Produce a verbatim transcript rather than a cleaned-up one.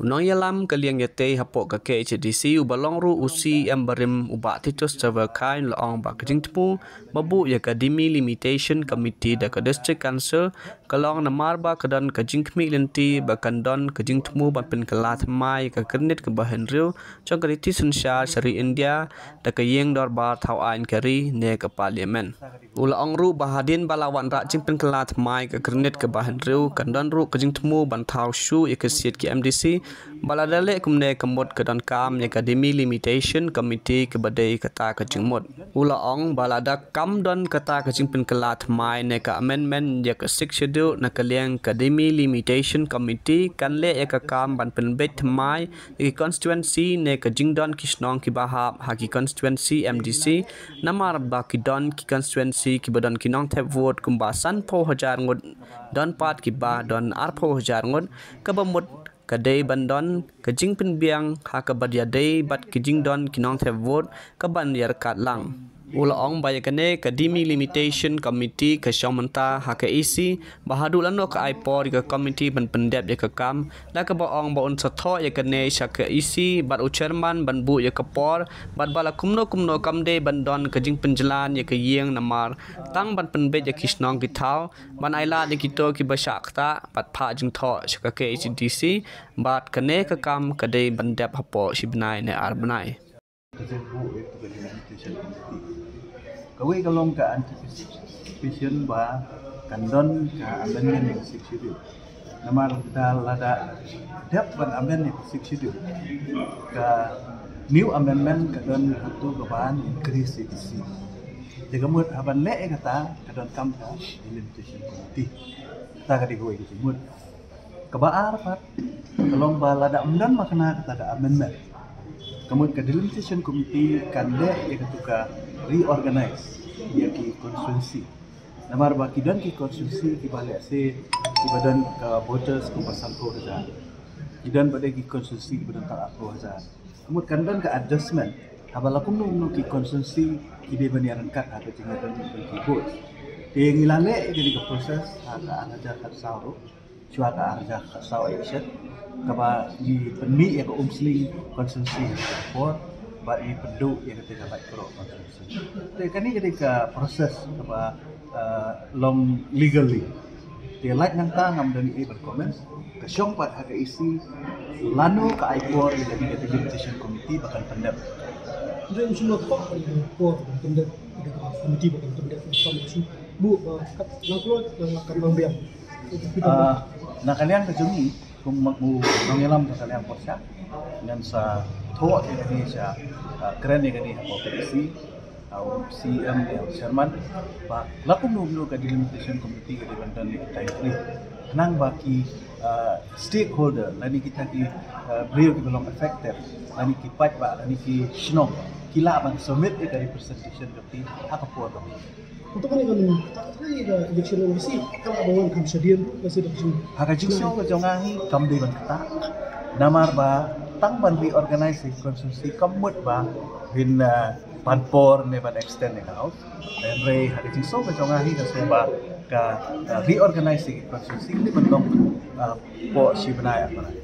Nongïalam ka liang ïatei hapoh ka K H A D C uba long ruh u C E M barim u Bah Titus Chavakhain la ong ba ka jingthmu ba buh ïa ka Delimitation Committee da ka District Council ka long namar ba ka don ka jingkhmih lynti ba kan don ka jingthmu ban pynkylla thymmai ïa ka kyrnit kaba hynriew jong ka riti synshar sha ri India da ka ïing dorbar thaw aiñ ka ri ne ka Parliament. U la ong ruh ba hadien ba la wanrah jingpynkylla thymmai ka kyrnit kaba hynriew kan don ruh ka jingthmu ban thaw shuh ïa ka seat ki M D C ba lada leh kumne ka mut ka donkam ïa ka Delimitation Committee kaba dei kata ka jingmut. U la ong ba lada kam don kata ka jingpynkylla thymmai ne ka amendment ïa ka Sixth Schedule na ka liang ka Delimitation Committee kan leh ïa ka kam ban pynbeit thymmai ïa ki constituency ne ka jingdon ki shnong kiba hap ha ki constituency M D C namar ba ki don ki constituency kiba don ki nongthep vote kumba sanphew hajar ngut, don pat kiba don arphew hajar ngut, kaba mut ka dei ban don ka jingpynbiang ha kaba ïadei bad ka jingdon ki nongthep vote kaban ïaryngkat lang. U la ong ba ïa kane ka Delimitation Committee ka shong mynta ha ka E C ba haduh lano ka ai por ïa ka committee ban pyndep ïa ka kam, la kaba ong ba un sa thoh ïa kane sha ka E C bad u chairman ban buh ïa ka por bad ba la kumno kumno kam dei ban don ka jingpynjlan ïa ka ïing namar tang ban pynbeit ïa ki shnong ki thaw ban ai lad ïa kito kiba shah ktah bad phah jingthoh sha ka K H A D C bad kane ka kam ka dei ban dep hapoh shi bnai ne ar bnai. Ka jingbuh ïa ka Delimitation Committee. Kawei ka long ka anticipation ba kan don ka amendment ïa ka Sixth Schedule. Namar da lada dep ban amend ïa ka Sixth Schedule, ka new amendment ka don hato ka ban increase ïa ka seat. Te ka mut ha ban leh ïa kata ka donkam ka Delimitation Committee. Kata ka dei kawei ka jingmut. Kaba ar pat ka long ba lada ym don ma kane kata ka amendment, ka mut ka Delimitation Committee kan leh ïa katu ka reorganize ïa ki constituency. Namar ba ki don ki constituency kiba lehse kiba don ka voters kumba sanphew hajar. Ki don pat de ki constituency kiba don tang arphew hajar. Ka mut kan don ka adjustment haba la kumno kumno ki constituency ki dei ban ïaryngkat ha ka jingïadon ki vote. Te ngi la leh ïa kane ka process ha ka ar hajar khatsaw ruh. Shuwa ka ar hajar khatsaw election, kaba ngi pynmih ïa ka Umsning constituency ha ka por bad ngi pynduh ïa kata ka Laitkroh constituency. Te kane ka dei ka process kaba, uh, long legally. Te lait nangta ngam don ei ban comment. Ka shong pat ha ka E C lano ka ai por ïa kane ka Delimitation Committee ba kan pyndep. Ngi shu por ban pyndep, ka committee ba kan pyndep, ka shu buh ba kat nang kloi nang kan bang biang. Ah, na ka liang ka jong ngi, kum ma u nongïalam ka liang pyrshah, ngan sa thoh ïa kane sha, ah, kren ïa kane ha ka E C, ah, u C E M ne u chairman, ba la kumno kumno ka Delimitation Committee ka dei ban don ïa ka time frame. Khnang ba ki, ah, stakeholder, lane kita ki, ah, briew kiba long affected, lane ki paidbah, lane ki shnong, ki lah ban submit ïa ka representation jong ki ha ka por kaba Untuk kane ka election M D C ka lah ban wan kham shadien ka sdang jong. Ha ka jingsngew ka jong nga hi kam dei ban ktah. Namar ba tang ban reorganize ïa ka constituency kam mut ba phin, ah, pan por ne ban extend ïa ka house. Hynrei ha ka jingsngew ka jong nga hi ka sngew ba ka, ah, reorganize ïa ka constituency ka dei ban long, ah, hapoh shi bnai ar bnai.